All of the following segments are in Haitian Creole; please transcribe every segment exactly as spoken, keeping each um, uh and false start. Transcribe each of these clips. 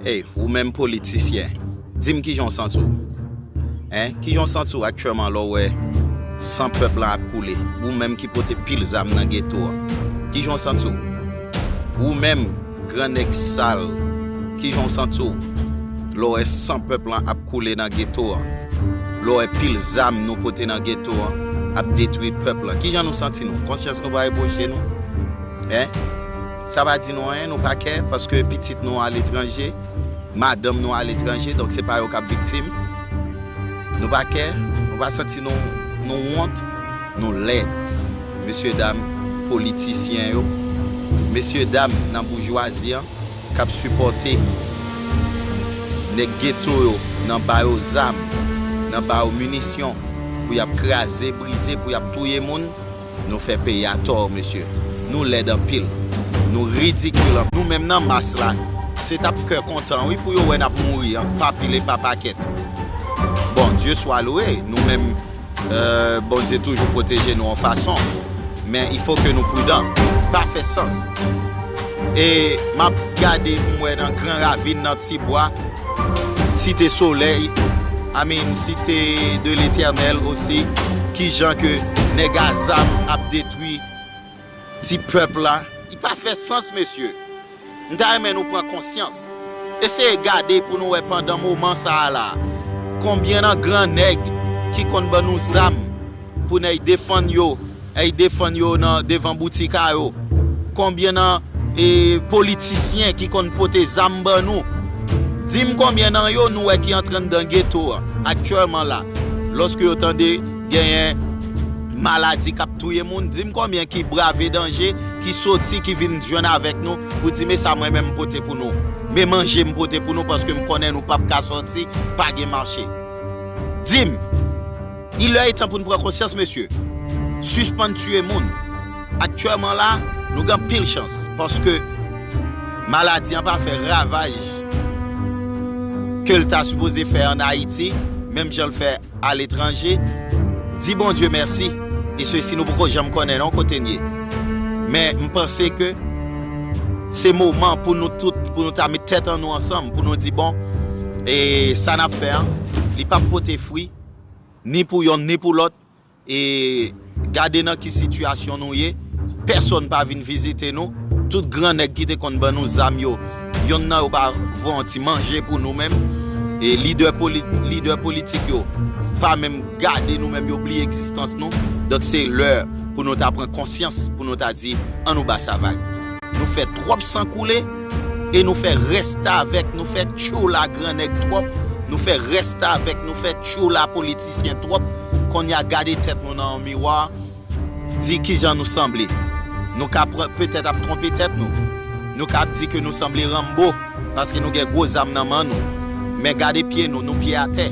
Ey, ou menm politisyen, di m kijan w santi w? Hein? Kijan w santi w aktyèlman lè w wè san pèp lan ap koule? Ou menm ki pote pil zam nan geto an, kijan w santi w? Ou menm, gran nèg sal, kijan w santi w lè w wè san pèp lan ap koule nan geto an? Lè w wè pil zam nou pote nan geto an ap detwi pèp lan, kijan nou santi nou? Konsyans nou pa rebwoche nou? Hein? Sa pa di nou anyen, nou pa kè, paske pitit nou aletranje, madanm nou aletranje, donk se pa yo k ap viktim. Nou pa kè, nou pa santi nou, nou wont, nou lèd. Mesye dam politisyen yo, mesye dam nan boujwazi an k ap sipòte nèg geto yo nan ba yo zam, nan ba yo minisyon pou y ap kraze, brize, pou y ap touye moun. Nou fè peyi a tò, mesye. Nou lèd anpil. Nou ridikil anpil. Nou menm nan mas la, se t ap kè kontan, wi, pou yo wè n ap mouri an, pa pil e pa pakèt. Bon, Dieu soit loué, nou menm, euh, Bondye toujou pwoteje nou yon fason. Men il faut que nou pridan. Pa fè sans. E m ap gade, m wè nan Gran Ravin, nan Tibwa, Site Solèy, I mean, Site de Letènèl osi, kijan ke nèg a zam ap detwi ti pèp la. Li pa fè sans, mesye. M ta renmen nou pran konsyans. Eseye gade pou nou wè pandan moman sa a la, konbyen nan gran nèg ki konn ban nou zam pou n al defann yo, al defann yo nan devan boutik a yo? Konbyen nan, e, politisyen ki konn pote zam ban nou? Di m konbyen nan yo nou wè ki antre anndan geto an aktyèlman la, lòske yo tande genyen maladi k ap touye moun? Di m konbyen ki brave danje, ki soti, ki vin jwenn avèk nou pou di, men sa mwen menm m pote pou nou, men manje m pote pou nou, paske m konnen nou p ap ka sòti, pa gen mache. Di m, il est temps pou n pran konsyans, mesye. Sispann tiye moun. Aktyèlman la, nou gen anpil chans, paske maladi an pa fè ravaj ke l ta sipoze fè ann Ayiti, menm jan l fè aletranje. Di Bondye mèsi, e sesi nou poko janm konnen non kote n ye. Men m panse ke se moman pou nou tout, pou nou ta met tèt an nou ansanm, pou nou di, bon, e sa n ap fè an, li p ap pote fwi, ni pou yonn, ni pou lòt. E gade nan ki sitiyasyon nou ye. Pèsonn pa vin vizite nou. Tout gran nèg ki te konn ban nou zam yo, yonn nan yo pa voye yon ti manje pou nou menm. E lidè poli-, lidè politik yo pa menm gade nou menm, yo bliye egzistans nou. Donk se lè pou nou ta pran konsyans, pou nou ta di, ann nou ba sa vag. Nou fè twòp san koule e nou fè rèstavèk, nou fè tchoula gran nèg twòp, nou fè rèstavèk, nou fè tchoula politisyen twòp. Kounye a gade tèt nou nan yon miwa, di kijan nou sanble. Nou ka pran, petèt ap twonpe tèt nou. Nou ka ap di ke nou sanble Rambo, paske nou gen gwo zam nan men nou. Men gade pye nou, nou pye atè.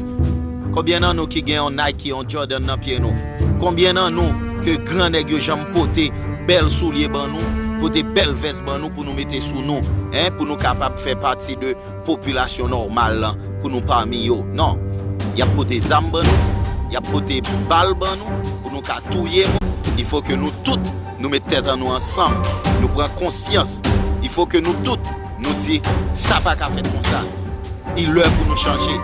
Konbyen nan nou ki gen yon Nike, yon Jordan nan pye nou? Konbyen nan nou ke gran nèg yo janm pote bèl soulye ban nou, pote bèl vès ban nou pou nou mete sou nou, en, pou nou kapab fè pati de popilasyon nòmal lan, pou nou pami yo? Non. Y ap pote zam ban nou, y ap pote bal ban nou, pou nou ka touye moun. Il faut que nou tout, nou met tèt an nou ansanm, nou pran konsyans. Il faut que nou tout, nou di, sa pa ka fèt konsa. Il lè pou nou chanje.